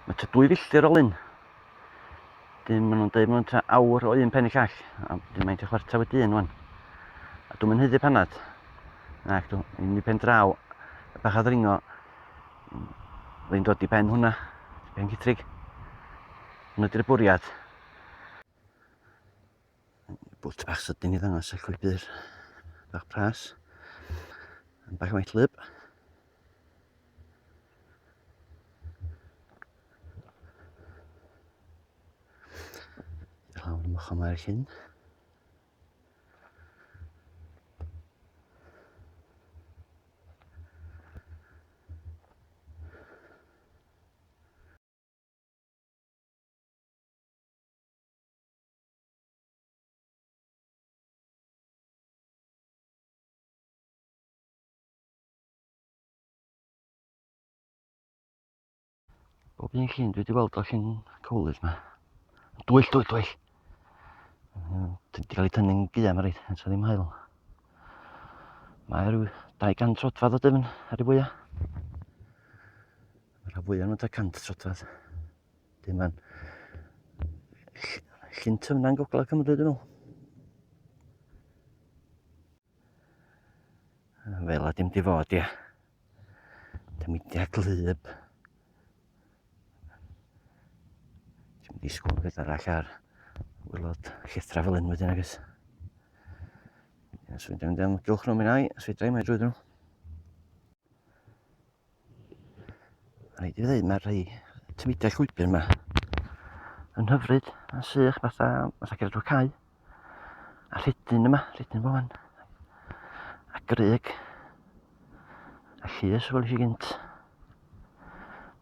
Mae tua 2 filltir o lyn. Dyn maen nhw'n dweud maen nhw'n tua awr o un pen i llall. A dyn mae'n tua chwarter wedi un wan. A dwi'n mynd hyddu panad. Nac dw, i'n mynd i pen draw. Bach o ddringo. Fi'n dod i ben hwnna. Pen Citrig. Hwna di'r bwriad. Bwt bach sydyn i ddangos y llwybr bach pras. Yn bach o lyb. Lawr ym ochr mae'r llyn. Bob un llun dwi wedi weld o llun cowlydd ma. Dwyll, dwyll, dwyll. Dwi wedi cael ei tynnu'n gyda ma reit, eto ddim hael. Mae rhyw 200 troedfedd o dyfn ar ei fwyaf. Mae'r rhan fwyaf nhw'n 100 troedfedd. Dim yn llyn tyfna'n gogledd Cymru, dwi'n meddwl. Fel a dim di fod, ia. Dymudiau glyb. Ti'n disgwyl beth arall ar wylod llethra fel hyn wedyn, agos. Os dwi'n mynd am gylch nhw'n mynd ai, os fedra i, mae drwy nhw. Rhaid i fi ddweud, mae'r rhai tymudiau llwybr yma yn hyfryd, yn sych, fatha, fatha gerdded drwy'r cae. A rhedyn yma, rhedyn bob man. A grug. A llys, fel eisiau gynt.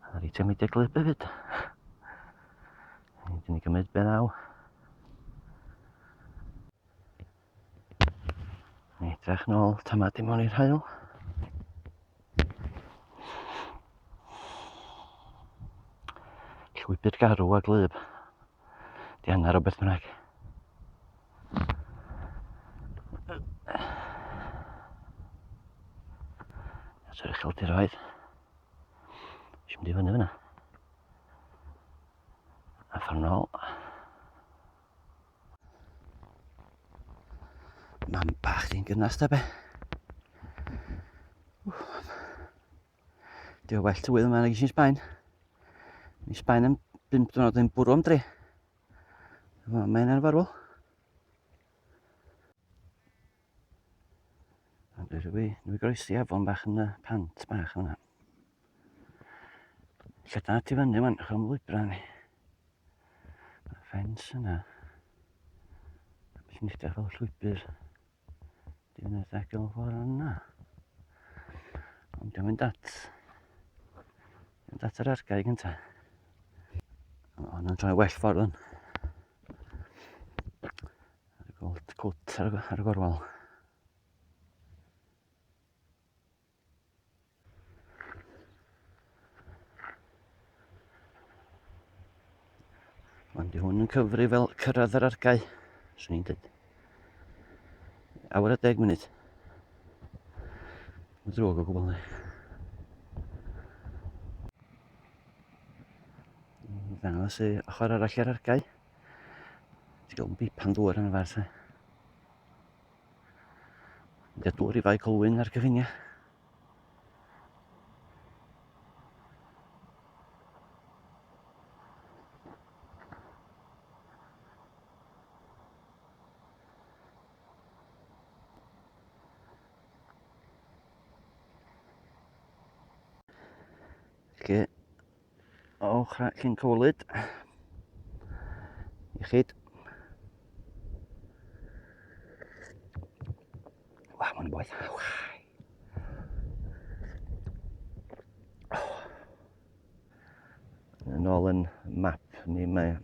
A rei tymudiau glyb hefyd. Dyn ni gymryd be ddaw. Ni edrych nôl tamad i mewn i'r haul. Llwybr garw a glyb. Di hanner o beth bynnag. At yr ucheldiroedd. Eisiau mynd i fyny fyna. A ffordd nôl. Mam bach di'n gynnas da be. Di o well tywydd yma nag i Sbaen. Yn Sbaen am 5 diwrnod yn bwrw am dri. Mae'n anfarwol. Ond dwi rwy, dwi groesi afon bach yn y pant bach yna. Lle da ti fyny wan, chwm lwybrau ni. Mae'r ffens yna. Beth sy'n edrych fel llwybr. Di fyny at agel ffordd yna. Ond dwi'n mynd at... Mynd at yr argae gynta. Ond yn troi well ffordd yn. Ar y gweld cwt ar y, ar y gorwel. Ond di hwn yn cyfri fel cyrraedd yr argae, swn i'n dweud. Awr a deg munud. Mae'n ddrwg o gwbl ni. Ddangos i ochr arall i'r argae. Ti'n gweld bipan dŵr yn y farth. Mynd â dŵr i Fae Colwyn a'r cyffiniau. Felly, ochr llyn cywlyd. Iechyd. Waw, mae'n boeth. Yn ôl yn map ni, mae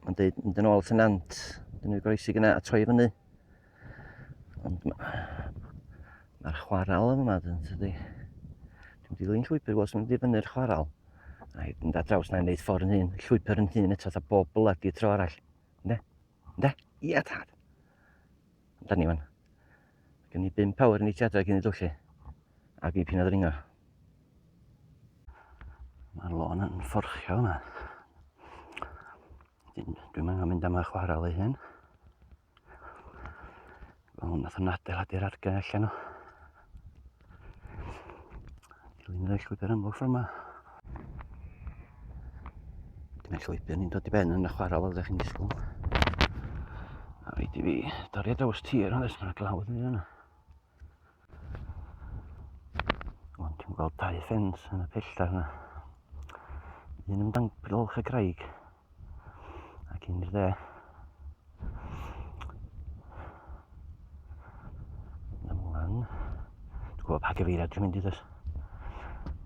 mae'n dweud mynd yn ôl at y nant, dyn nhw'n groesi gyna a troi fyny. Ond mae'r chwarel yma, dyn tydi. Dwi'n dilyn llwybr, wel, sy'n mynd i fyny'r chwarel. A i mynd ar draws na i wneud ffordd yn hun, llwybr yn hun eto, fatha bob bloody tro arall. Ynde? Ynde? Ia, tad. Amdani wan. Gen i 5 awr yn ei adra cyn i dwllu. Ac i pin o ddringo. Mae'r lôn yn fforchio yma. Dwi'n angen mynd am y chwarel ei hun. Wel, nath o'n adeiladu'r argae allan o. Dilyn y llwybr amlwg ffordd yma. Dyna llwybr ni'n dod i ben yn y chwarel oeddech chi'n disgwyl. A rhaid i fi dorri ar draws tir, ond mae'na glawdd yn yna. Ond ti'n gweld dau ffens yn y pellter yna. Un yn dangolch y graig ac un i'r dde. Ymlaen. Dwi'n gwybod pa gyfeiriad dwi'n mynd i ddys.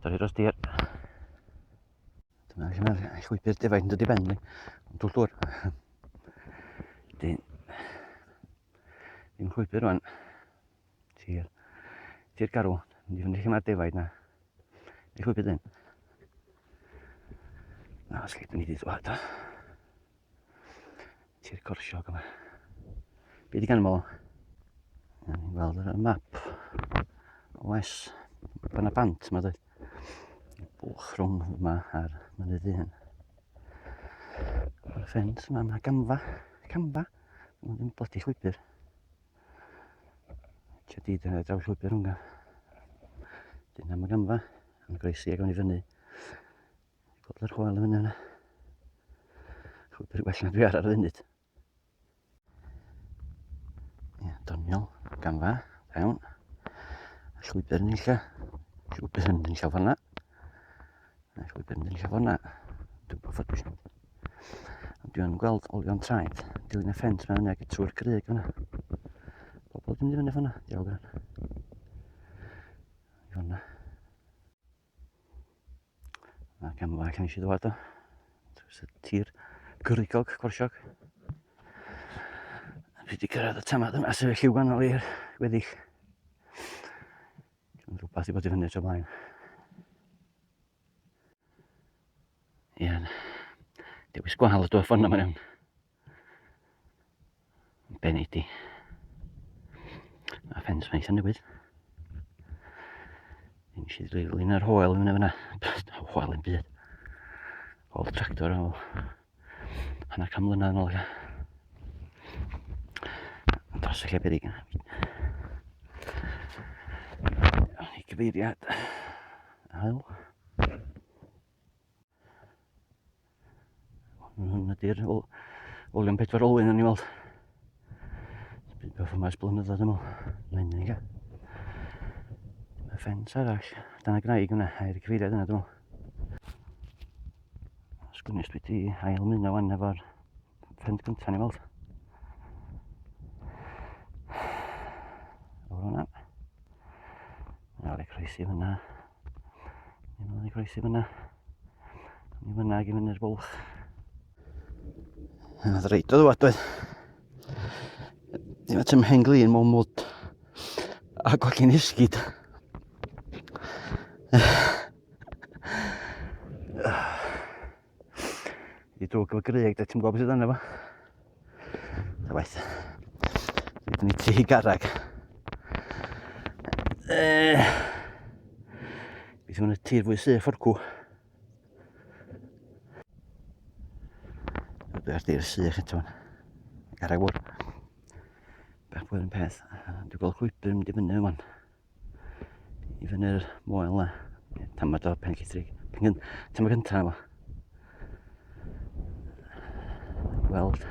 Dorri dros dir. Dyma lle mae'r llwybr defaid yn dod i ben. Ond twll dŵr. Dyn. Ddim llwybr rwan. Tir. Tir garw. Mynd i fyny lle mae'r defaid na. Neu llwybr dyn. Na, os lle ni wedi dod. Tir corsiog yma. Be di ganmol? Ni'n gweld ar y map. Oes. Byna bant yma dweud. Bwch rhwng yma a'r mynydd hyn. Mae'r ffens yma, mae gamfa. Camfa. Mae'n ddim blydi llwybr. Tia di dyna draw llwybr hwnna. Dyna mae gamfa. Am groesi ag o'n i fyny. Gweld yr hoel yn fyny yna. Llwybr gwell na dwi ar ar y funud. Ie, doniol, gamfa, da iawn. A llwybr yn illa. Llwybr yn illa ffordd A llwybr yn illa ffordd Dwi'n gwybod ffordd dwi'n mynd. Ond dwi'n gweld olion traed, dilyn y ffens mewn ag trwy'r grug yna. Pobl dwi'n mynd i fyny ffordd yna, diolch yn. I ffordd yna. A gamfa allan eisiau ddwad o. Drws y tir grugog, corsiog. Dwi wedi cyrraedd y tamad yma sef y lliw gwahanol i'r weddill. Mae'n rhywbeth i bod i fyny tro blaen. Ie. Dewis gwahanol ydw ffordd yma iawn. Benidi. Mae ffens mae'n eitha newydd. Nes i ddilyn yr hoel yn fyna. Hoel yn byd. Hoel tractor yn ôl. Hanner can mlynedd yn ôl. Dros y lle berig. I gyfeiriad. Hael. Hwn ydy'r olion pedwar olwyn o'n i weld. Byd beth yma ers blynyddoedd yn ôl. Mae'n unig. Mae ffens arall. Dyna graig yna, a'r cyfeiriad yna dwi'n meddwl. Sgwni os dwi wedi ail muno wan efo'r ffens gyntaf ni weld. O'r hwnna. Nawr i croesi fyna. Ni'n mynd i croesi fyna. Ni fyna ag i fyny'r bwlch. Nath reit o ddwad oedd. Ddim at ymhen glin mewn mwd. A golli'n esgid. I drwg efo grug, da ti'n gwybod beth sydd yna fo. Ta waith. Rydyn ni tu garreg. Eh. Beth yw'n y tir fwy sych ffordd cw. Dwi ar dir sych eto. Garreg fawr. Bach fwy'r un peth. Dwi'n gweld llwybr yn mynd i fyny yma. I fyny'r moel na. Tamad o Pen Llithrig. Pen, tamad gyntaf yma. Gweld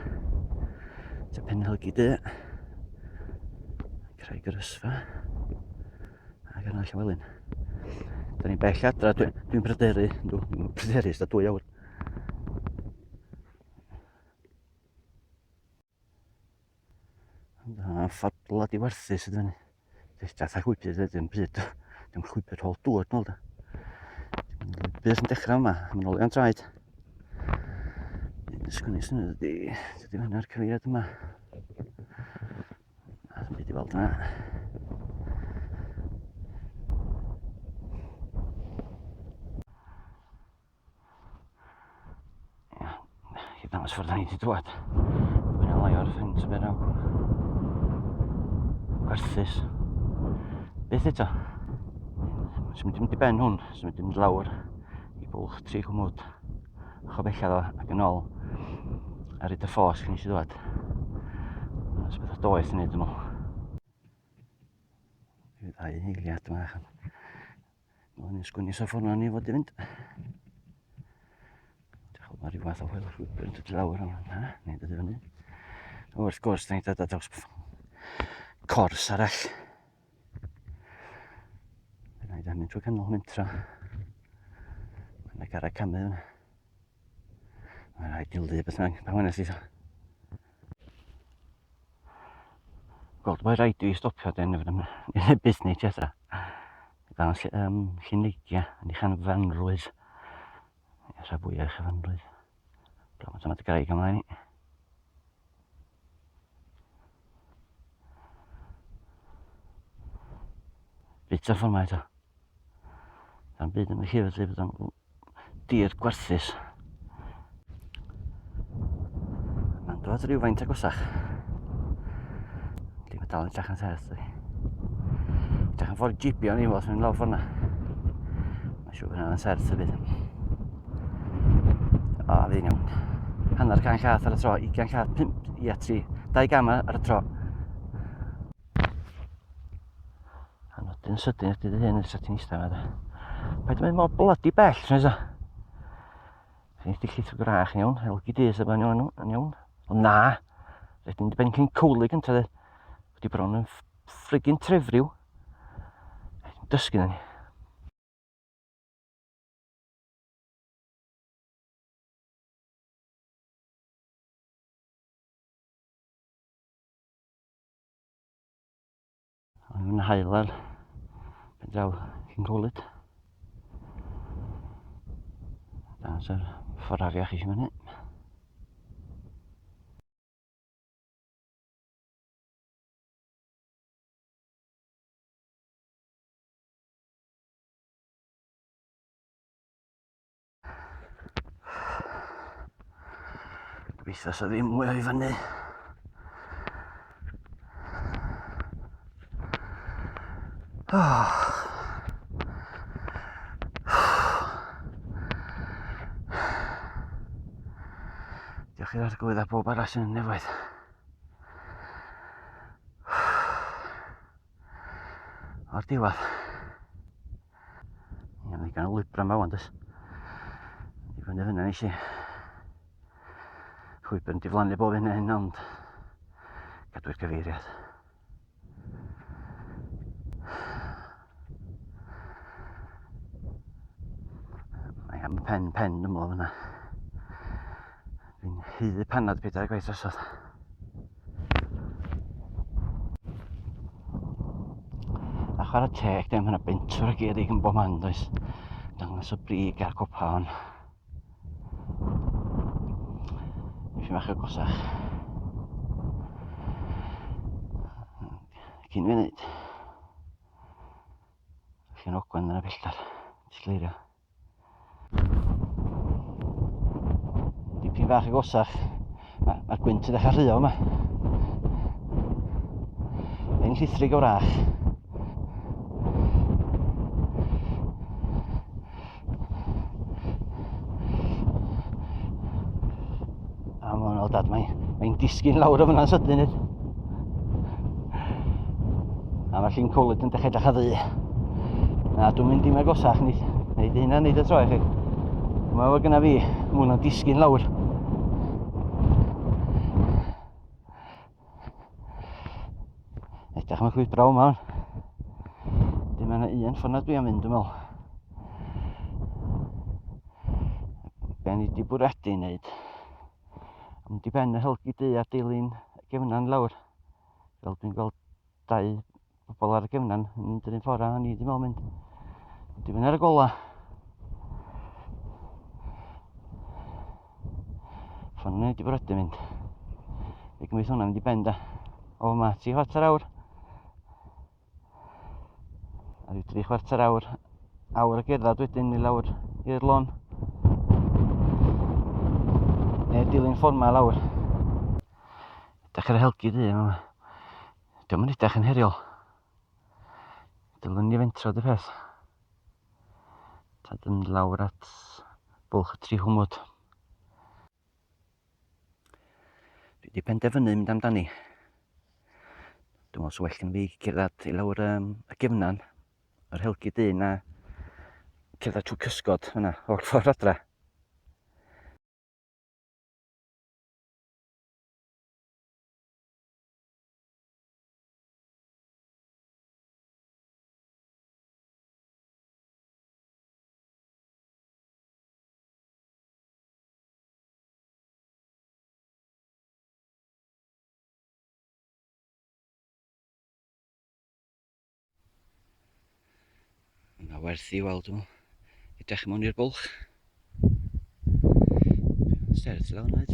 ta Pen Helgi Du. Craig yr Ysfa. Ac yna Llywelyn. Da ni'n bell adra, dwi'n dwi pryderu, dwi'n pryderu, ysda 2 awr. A ffordd bloody werthus ydyn ni. Jyst atha llwybr ydyn, bryd. Dim llwybr hol dŵr, dwi'n meddwl. Llwybr yn dechrau yma, mae'n olion traed. Un sgwni sy'n ydy, dydy fyny ar cyfeiriad yma. A ddim byd i weld yna. Ia, chi dangos ffordd da ni wedi dwad. Fwy na lai o'r ffens y berau. Gwerthus. Beth eto? Sy'n mynd i mynd i ben hwn, sy'n mynd i mynd lawr i Bwlch tri chwmwd. Chobellad o ac yn ôl ar hyd y ffos cyn i ddod. Os beth o doeth yn neud yn ôl. Rhyw ddau eiliad yma. Mae'n ni'n sgwini so ffordd ni fod i fynd. Diolch, mae rhyw fath o hwyl llwybr yn dod i lawr yma. Na, ni'n dod i fyny. Wrth gwrs, da ni'n dod ar draws cors arall. Fe wna i mynd trwy canol mentra. Mae yna garreg camu yna. Mae'n rhaid i wlyb beth bynnag, pan wnes i so. Gweld mae rhaid i fi stopio den efo yn byth neu tiata. Dangos um, lluneigia yn ei chanfanrwydd. Rha fwy o'i chyfanrwydd. Bron mae dy graig ymlaen i. Bit o ffordd mae eto. Da'n byd yn y llyfr lle bod o'n dir gwerthus. Mae'n dod rhywfaint agosach. Di mae dal yn edrych yn serth. Edrych yn ffordd jibio ni fel sy'n lawr ffordd na. Mae'n siŵr bod hynna'n serth y byd. O, fydd iawn. Hanner can llath ar y tro, ugain llath, pump, ia, tri, dau gam ar y tro. A nodyn sydyn ydy dy hyn, sa ti'n eistedd yma. Paid mynd mor bloody bell, tro nesa. Chi'n eistedd llithro gwrach yn iawn, helgu di, sydd yn iawn, yn iawn. Ond na, rhaid i'n ben cyn cowlu gyntaf, de. Wedi bron yn ffrigyn trefriw. Dysgu ni. O'n i'n hael ar ben draw cyn colyd. Dangos yr ffordd afiach i chi fyny. Gobeithio sa ddim mwy o i fyny. Oh. Diolch i'r arglwydd a bob arall sy'n nefoedd. O'r diwedd. Ie, mae gan y lwybr yma wan, does? I fyny fyna nes i. Llwybr yn diflannu bob hyn a hyn, ond cadw'r cyfeiriad. Mae am pen pen yn ymlaen fyna. Fi'n haeddu panad pedair gwaith drosodd. A chwarae teg, dim hynna bentwr o gerrig yn bob man, does? Dangos y brig a'r copa hon. Dipyn bach agosach. Cyn funud. Llun Ogwen yn y pellter. Disgleirio. Dipyn bach agosach. Mae'r ma gwynt yn dechrau rhuo yma. Ein llithrig o wrach. A mae'n ôl dad, mae'n mae disgyn lawr o fyna'n sydyn nid. A mae'r llun cwlyd yn dechrau edrych ar ddu. Na, dwi'n mynd dim agosach, nid, nid hynna, nid y tro i chi. Mae fo gyna fi, mae hwnna'n disgyn lawr. Edrych am y llwybrau yma. Dim yna un ffordd na dwi am fynd, dwi'n meddwl. Be ni wedi bwriadu wneud. Mynd i ben y helgi du a dilyn y gefnan lawr. Fel dwi'n gweld dau bobl ar y gefnan yn mynd yr un ffordd a ni wedi meddwl mynd. Mynd i fyny ar y gola. Ffordd ni wedi bwriadu mynd. Fe gymryd hwnna mynd i ben da. O ma, 3/4 awr. A rhyw 3/4 awr, awr o gerdded wedyn i lawr i'r lôn. Neu dilyn ffordd ma lawr. Edrych ar y helgi du yma. Diolch yn edrych yn heriol. Dylwn ni fentro dy peth. Ta dyn lawr at Bwlch y Trihwmwd. Dwi wedi penderfynu mynd amdani. Dwi'n meddwl sy'n well gen fi gerdded i lawr um, y gefnan, yr helgu du na cerdded trwy cysgod yna, o'r ffordd adra. Mae werth i weld nhw. Edrych mewn i'r bwlch. Stairs lawr na.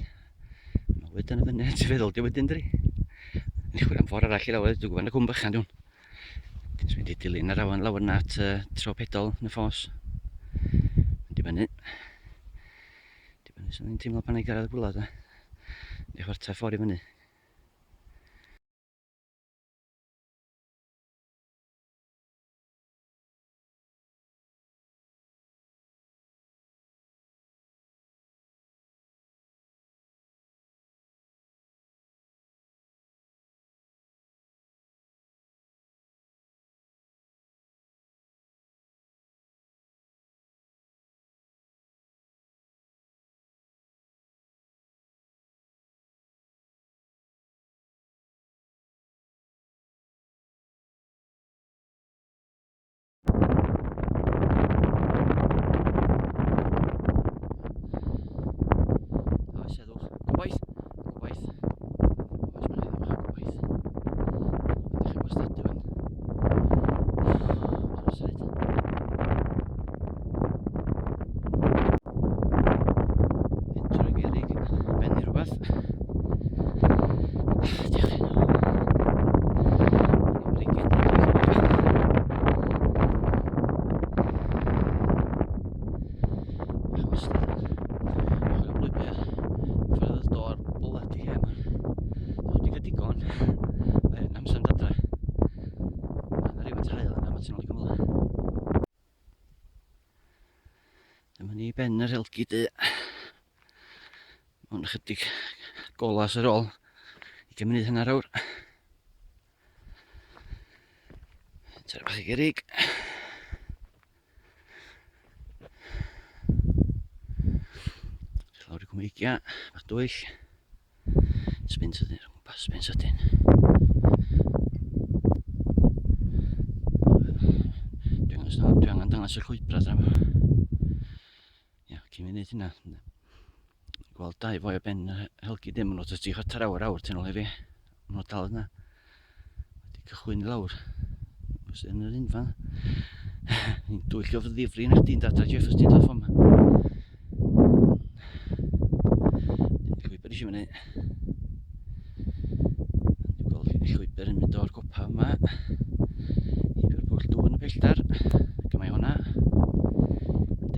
Mae wedyn y fyny, ti'n feddwl, di wedyn dri. Ni'n chwilio am ffordd arall i lawr, dwi'n gwybod yn y cwm bychan dwi'n. Dwi'n mynd i dilyn yr afon lawr na at uh, tro pedol yn y ffos. Mynd i fyny. Dibynnu swn i'n teimlo pan i gyrraedd y gwlad. Neu chwarter ffordd i fyny. Oes heddwch. Gobaith. Gobaith. Oes mae'n heddwch a gobaith. Mae'n dechrau gwastadu fan. Oes Entro i gerrig bennu rhywbeth. Diolch i nhw. Bach wastad. Bach o lwybr. Ffordd o'r bloody lle yma. Wedi cael digon. Mae'n amser yn dod adra. Mae yna rhywfaint haul yna, mae tu ôl i gymylau. Dyma ni ben yr helgi du. Mae'n ychydig golas ar ôl. 20 munud hanner awr. Tara bach i gerrig. Lawr i Cwmeigia, bach dwyll. Spin sydyn, o gwmpas, spin sydyn. Dwi angen, dwi angen dangos y llwybrau dra. Ia, cyn fi wneud hynna. Gweld dau foi o ben helgu dim, maen nhw ti chwarter awr awr tu ôl i fi. Maen nhw dal yna. Wedi cychwyn i lawr. Os yn yr unfan. Ni'n dwyll o ddifri yn chdi'n dad Jeff os ti'n dod ffom. Llwybr eisiau fyny. Dwi'n gweld llwybr yn mynd o'r copa yma. Heibio'r pwll dŵr yn y pellter. Gyma'i hwnna.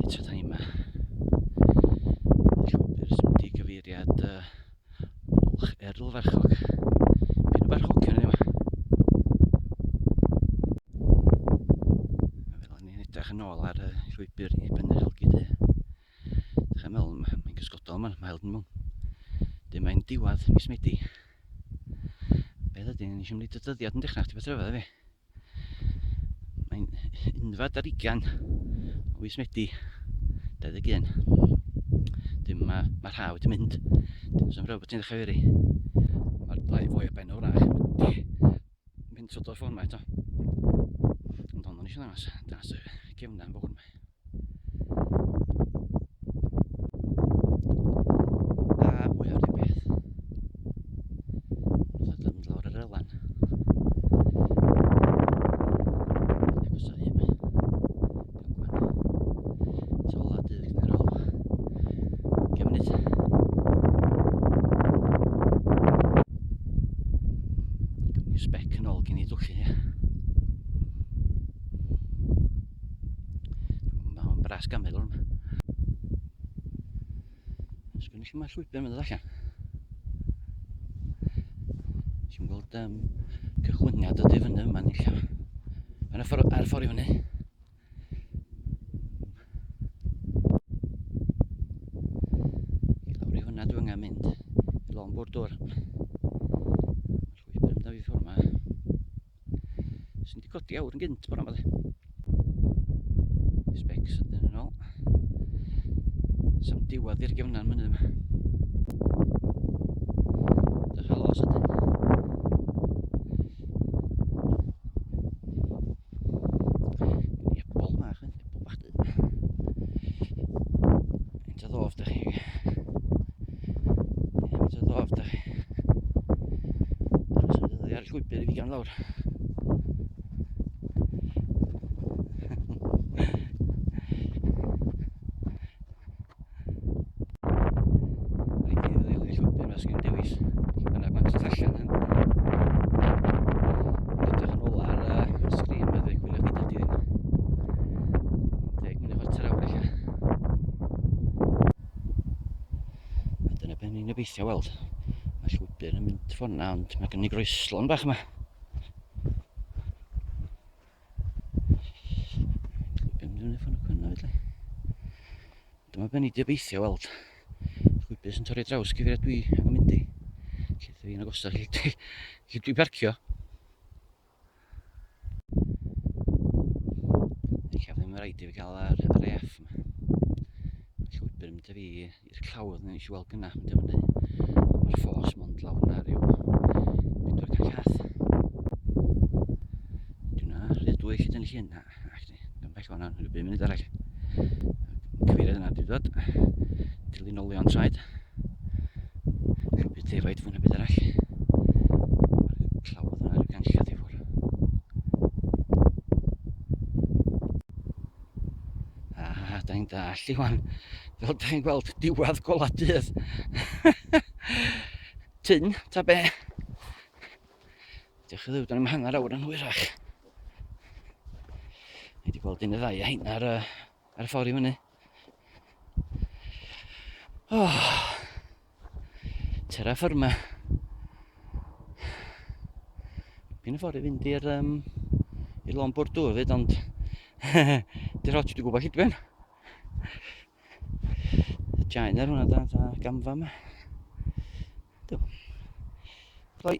Eto da ni yma. Llwybr sy'n mynd i gyfeiriad uh, Bwlch Erl Farchog. Pyn o farchogion yma. A fel ni'n edrych yn ôl ar y llwybr i ben yr helgi du. Dych chi'n meddwl, mae'n gysgodol yma, mae held yn mewn. Dim mae'n diwedd mis Medi. Beth ydy, nes i'n mynd y dyddiad yn dechrau, chdi beth rhyfedd fi. Mae'n unfed ar ugain o fis Medi 21. Dim mae'r ma rhaw wedi mynd. Dim sy'n rhywbeth bod ti'n dechrau feri. Mae'r dau fwy o ben o wrach wedi mynd trwy o'r ffordd yma eto. Ond ond o'n eisiau dangos, dangos y gefnau fawr yma. A mwy o'r un peth. Wrth mynd lawr yr elan. Agos o hyn. Tola dydd yn yr ôl. Gen munud. Gymryd spec yn ôl gen i dwllu. Mae'n bras gamel o'r yma. Sgwn i lle mae'r llwybr yn mynd allan. Ti'n gweld um, cychwyniad ydy fyny yma ni lle. Ar y ffordd, ar y ffordd i fyny. Dyna dwi angen mynd. I lôn bwrdd dŵr. Mae'r llwybr yn mynd â fi ffordd yma. Sy'n di codi awr yn gynt bore yma. Specs ydyn yn ôl. Sam diwedd i'r gefnan mynydd yma. Dechrau los ydyn. Gen i ebol bach, ebol bach dyn. Faint o ddof da chi? Faint o ddof da chi? Aros yn dyddi ar y llwybr i fi gan lawr. Rhaid i ddilyn y llwybr yma sgyn dewis. Lle bynnag mae'n dod allan yn. Edrych yn ôl ar y sgrin mae dweud gwylio fi dydy ddim. 10 munud chwarter awr eich. A dyna beth ni'n obeithio weld. Mae llwybr yn mynd ffordd na, ond mae gen i groeslon bach yma. Llwybr yn mynd ffordd yna felly. Dyma be ni di obeithio weld. Llwybr sy'n torri draws cyfeiriad dwi angen mynd i. Lle dwi yn agosach lle dwi, lle dwi parcio. Ella ddim yn rhaid i fi gael ar, ar F yma. Llwybr yn mynd â fi i'r clawdd neu eisiau weld gyna, mynd i fyny. Mae'r ffos mond lawr na rhyw 400 llath. Dwi'n na, rhy dwy lle dyn llun. Na, na, Dwi'n bell fan'na, rhyw 5 munud arall. Cyfeiriad yna dwi dod. Dilyn olion traed. Llwybr defaid fwy na byd arall. Mae'r clawdd yna rhyw ganlladd i ffwrdd. Ah, da ni'n dall i wan. Fel da chi'n gweld, diwedd gola dydd. Tyn, ta be? Diolch i Dduw, da ni'n hanner awr yn hwyrach. Ni wedi gweld un neu ddau a hein ar, ar y ffordd i fyny. Oh, terra firma. Pyn y ffordd i fynd i'r um, i'r lôn bwrdd dŵr fyd, ond di'r hot dwi'n gwybod lle dwi'n. Giant ar hwnna da, da gamfa yma. Do. Gloi.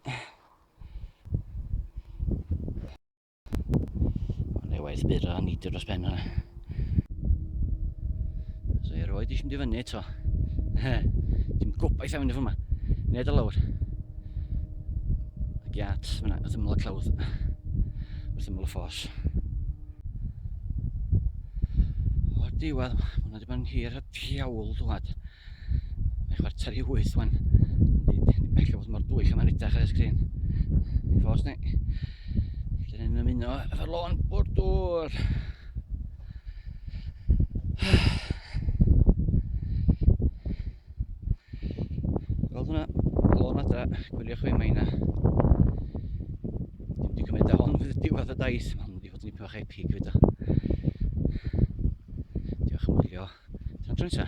Ond ei waith byr a neidio dros ben hwnna. So i roed eisiau mynd i fyny eto. Dim gobaith am fynd i yma. Ned o lawr. Y giat, fyna, wrth ymyl y clawdd. Wrth ymyl y ffos. O'r diwedd, mae hwnna wedi bod yn hir a diawl dwad. Mae'n 7:45 wan. Yndi, ddim bell o fod mor dwyll yma'n edrych ar y sgrin. I ffos ni. Dyn ni'n ymuno efo'r lôn bwrdd dŵr. Gweld hwnna? Lôn adra, gwyliwch fi mae yna. Dim wedi cymryd da hon fydd diwedd y daith. Mae'n mynd i fod yn ipyn bach epic fyd o. Diolch am wylio. Tan tro nesa.